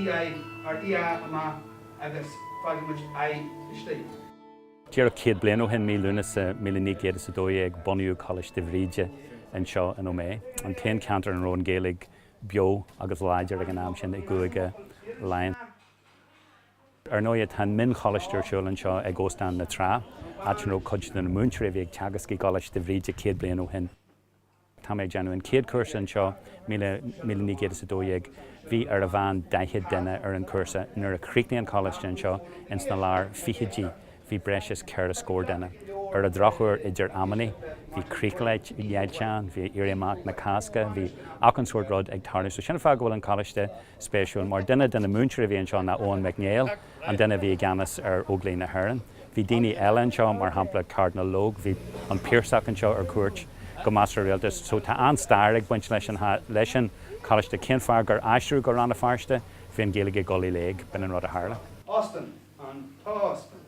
EI or EA amach agus fágfaidh muid I istigh. Díreach 100 bliain ó shin, mí Lúnasa 1912, bunaíodh Coláiste Bhríde anseo in Ó Méith, an t-aon cheantar ina raibh an Ghaeilge beo agus láidir ag an am sin i gCúige Laighean. Ar ndóighe, tá an mioncholáiste ar siúl anseo ag Óstán na Trá, áit ina raibh cuid de na múinteoirí a bhí ag teagasc i gColáiste Bhríde 100 bliain ó shin. Tá mé ag déanamh an chéad chúrsa anseo, 1912. Bhí ar a mheán 40 duine ar an chúrsa. Nuair a chríochnaigh an coláiste anseo ins na lár fichidí bhí breis is ceithre scór duine. Ar an drochuair idir amannaí bhí críochdheighilt ann, bhí Éirí Amach na Cásca, bhí achan sórt rud ag tarlú. So sin an fáth go bhfuil an coláiste spéisiúil mar duine de na múinteoirí a bhí anseo ná Eoin Mac Néill, an duine a bhí i gceannas ar Óglaigh na hÉireann. Bhí daoine eile anseo, mar shampla Cardinal Logue, bhí an Piarsach anseo ar cuairt go measartha rialta. So tá an-stair ag baint leis an leis an choláiste. Cén fáth gur aistríodh go Rann na Feirste? Bhí an Ghaeilge ag dul i léig, b'in an rud a tharla. Austin, an t-Austin.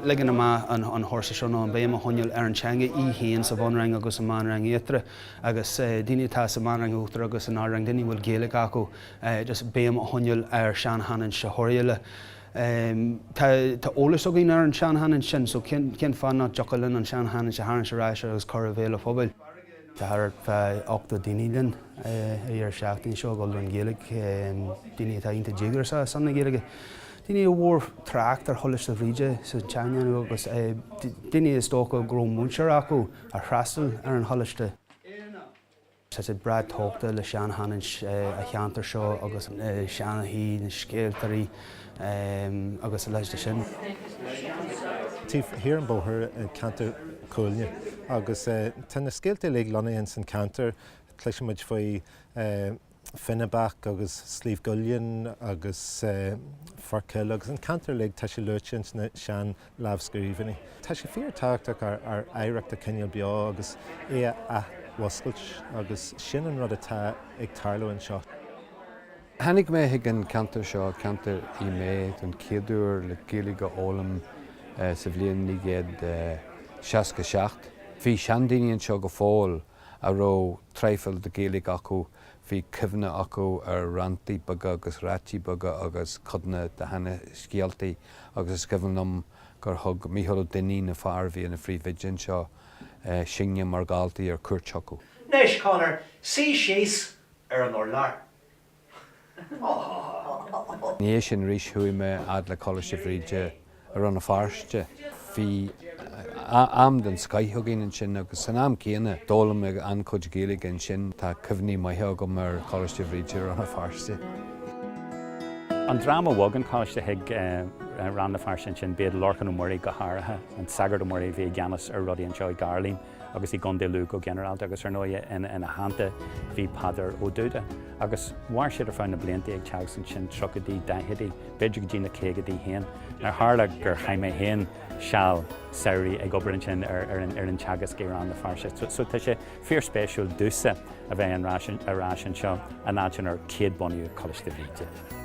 Leagan amach an chúrsa seo ná an béim a choinneáil ar an teanga í féin sa bhunrang agus sa mheánrang íochtarach agus daoine atá sa mheánrang uachtarach agus san ardrang, daoine a bhfuil Gaeilge acu, just béim a choinneáil ar seanchanúint Oirialla. Tá eolas againn ar an seanchanúint sin so cén fáth nach dtiocfadh linn an seanchanúint a tharraingt ar ais agus cur i bhéal an phobail? Tá thart fá 80 daoine linn ar deireadh seachtaine seo ag dul don Ghaeilge, daoine atá iontach díograiseach ar son na Gaeilge, daoine a mhór trácht ar Choláiste Bhríde sa tsean-am agus daoine is dócha go raibh muintir acu a fhreastail ar an choláiste. Tá siad breá tógtha le seanchanúint an cheantair seo agus na seanchaí, na scéaltaí agus a leithéid de sin. Taobh thiar an bóthar ceantar Cuailgne agus tá na scéalta uilig lonnaithe ins an ceantar. Cloiseann muid faoi Finnebach agus Sliabh gCuillinn agus Forkhill agus an ceantar uilig tá sé luaite ins na sean lámhscríbhinní. Tá sé fíor tábhachtach ár oidhreacht a choinneáil beo agus é a athmhuscailt agus sin an rud atá ag tarlú anseo. Tháinig mé chuig an ceantar seo, ceantar Uí Méith, don chéad uair le Gaeilge a fhoghlaim sa bhliain 1967. Bhí seandaoine anseo go fóill a raibh traidhfil de Ghaeilge acu, bhí cuimhne acu ar ranntaí beaga agus ráití beaga agus codanna de sheana-scéaltaí agus is cuimhin liom gur thug Mícheál Ó Duinnín, an fear a bhí ina phríomhoide anseo, sinne mar dhaltaí ar cuairt chucu. 'Nois, Conor, suigh síos ar an urlár. Aww. Ina dhiaidh sin arís chuaigh mé fhad le Coláiste Bhríde i Rann na Feirste. Bhí am den scoith againn ansin agus san am céanna d'fhoghlaim mé an-chuid Gaeilge ansin. Tá cuimhní maithe agam ar Choláiste Bhríde i Rann na Feirste. An dream a bhog an coláiste chuig Rann na Feirste ansin, b'iad Lorcán Ó Muirí go háirithe, an Sagart Ó Muirí a bhí i gceannas ar rudaí anseo i gCairlín agus i gContae Lú go ginearálta agus ar ndóighe ina theannta bhí Peadar Ó Dúda. Agus mhair siad ar feadh na blianta ag teagasc ansin, tríochaidí, daichidí, b'fhéidir go dtí na caogaidí féin. Now tharla gur chaith mé féin seal samhraidh ag obair ansin ar ar an teagasc i Rann na Feirste. So tá sé fíorspéisiúil domhsa a bheith ar ais anseo, an áit inar céad bunaíodh Coláiste Bhríde.